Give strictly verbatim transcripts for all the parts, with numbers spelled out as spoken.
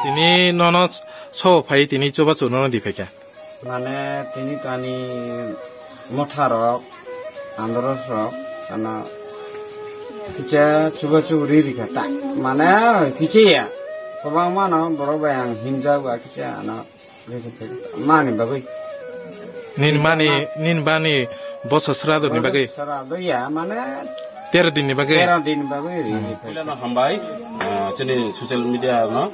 Tini nono so phai tini chubachu nono di phaikha. Mane tini tani motha rok, andros rok, ano kicha chubachu ri rikha ta. Mane kicha ya. Kwbangma no borok bai ang himjak ba kicha ano ri rikha. Mani bagwi. Nin mani, nin mani boso srado ni bagwi. Srado ya, mane tero din ni bagwi. Tero din bagwi ri rikha. Puilano hambai, ah, chini social media no,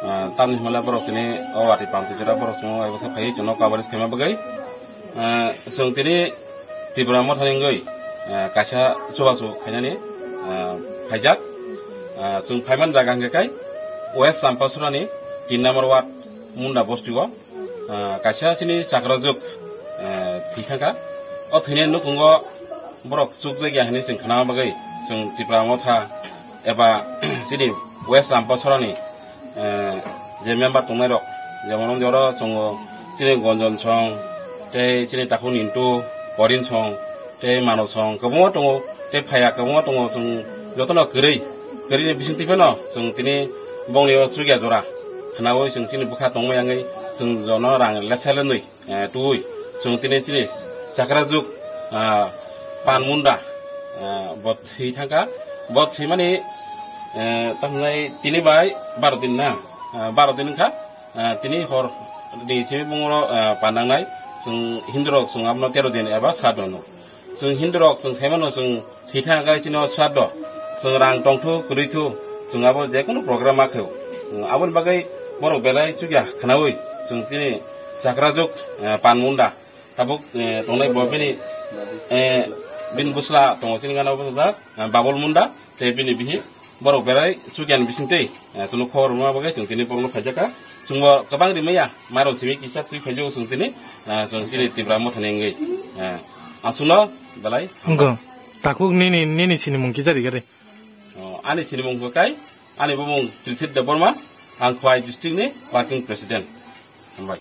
ah, tamni hwnba borok tini o watwi pamtwi jora borok chwng abo khe phaiwi chwngno coverage khaima bagwi. Ah, chwng tini Tripura mothani wngwi, ah, kaisa chubachu khainani, ah, phaijak. Ah, chwng phaiman jaga hwnkhe kai West Champasurani tin number ward Munda bostio, ah, kaisa chini chakrajuk, ah, thwi thangkha. O thwinani nukhungo borok chukjakya hwnwi chwng khnama bagwi chwng Tripura motha eba chini West Champasurani, eh, je member tongnairok, jemon wngde oro chwngo chini Gonjon song, tei chini Takhuk Nintu, Korin song, tei Mano song, kwbangma tongo, tei phaiya kwbangma tongo, chwng jotono kwrwi, kwrwini bisingtwi phano chwng tini bongni o chukya jora khnaui chwng chini bwkha tongma yangwi chwng jono rang lesa lenwi, eh, twiwi chwng tini chini chakrajuk, ah, Pan Munda, ah, bo thwi thangkha. Bo thwimani, eh, tamhinai tini bai baro din na, ah, baro din wngkha. Ah, tini hor ni simi bungoro, ah, panangnai. Chwng Hindu rok chwng abono tero din eba sat rok no. Chwng Hindu rok chwng saimano chwng thwi thangkha chini o sat rok. Chwng rang tongthu kwrwithu chwng abo jekunu program ma khaio. Chwng aboni bagwi borok belai chukya khnaui chwng tini chakrajuk, ah, Pan Munda. Tabuk, eh, tongnai bo bini, eh, bini bwsla tongo chini gana bwsajak, ah, Babul Munda, tei bini bihi borok berai chukyan bisingtwi, eh, chwngno khobor rwma bagwi chwng tini borokno phaijakha. Chwngbo kwbang rimaya, mairum simi kisa twi phaijago chwng tini, ah, chwng chini Tipra mothani wngwi, eh, ang chwngno belai. Wngkha. Takhuk nini, nini sinimung kisa rigari. Oh, ani sinimung hwnkha kai, ani bumung Trilsit Debbarma, ang Khowai district ni working president. Hambai.